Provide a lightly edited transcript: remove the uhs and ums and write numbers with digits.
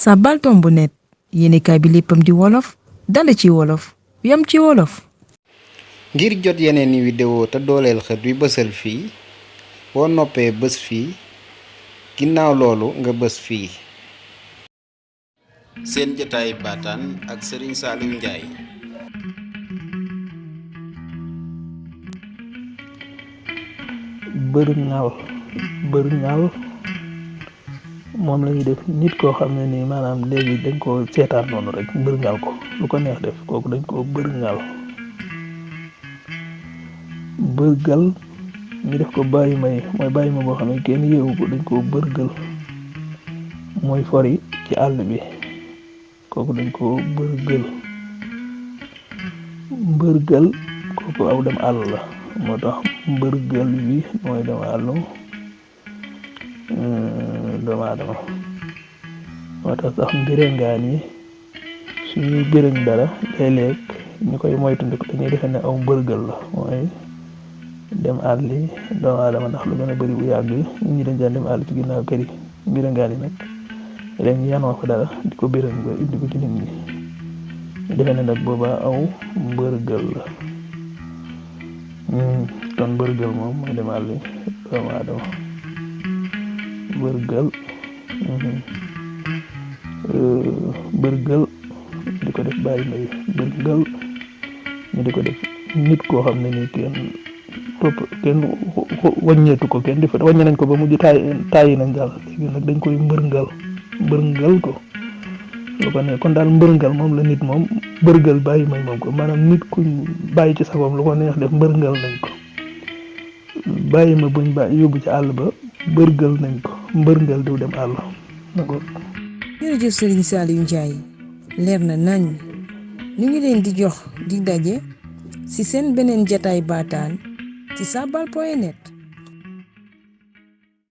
Sabbal Tombu net yéenekaay bi léppam di wolof dale ci wolof yam ci wolof. ngir jot yeneen i vidéo te dooleel xët wi bësal fii boo noppee bës fii ginnaaw loolu nga bës fii. seen jotaay baataan ak Serigne Saliou Ndiaye. bërëngal moom la ñuy def nit koo xam ne nii maanaam léegi dañ ko seetaan noonu rek bërëngal ko lu ko neex def kooku dañ ko bërëngal. bërgal ñu def ko bàyyi may mooy bàyyi ma boo xam ne kenn yeewu ko dañ ko bërgal mooy fori ci àll bi kooku dañ ko bërgal. mbërgal kooku aw dem àll la moo tax mbërgal bi mooy dem àllu doomu aadama moo tax sax mbirangaan yi suñuy bërëng dara léeg-léeg ñu koy moytandiku dañuy defe ne aw mbërgal la mooy dem àll yi doomu aadama ndax lu gën a bëri bu yàgg ñi dañ daan dem àll ci ginnaaw kër yi mbirangaan yi nag léegi ñu yanoo ko dara di ko bërëng ba indi ko ci nit ñi ñu defe ne nag booba aw mbërgal la kon mbërgal moom mooy dem àll yi doomu aadama bërgal bërgal di ko def bàyyi may bërgal ñu di ko def nit koo xam ne nii kenn wàññeetu ko kenn di fa wàññe nañ ko ba mujj tàyyi nañ daal léegi nag dañ koy mbërngal ko lu ko ne kon daal mbërngal moom la nit moom bërgal bàyyi may moom ko maanaam nit kuñ bàyyi ci sagoom lu ko neex def mbërngal nañ ko bàyyi ma buñ bàyyi yóbbu ci àll ba bërgal nañ ko mbërngal diw dem àll d'accord. jërëjëf Serigne Saliou Ndiaye leer na nañ ñu ngi leen di jox di daje ci seen beneen jataay baataan ci sabbal.net.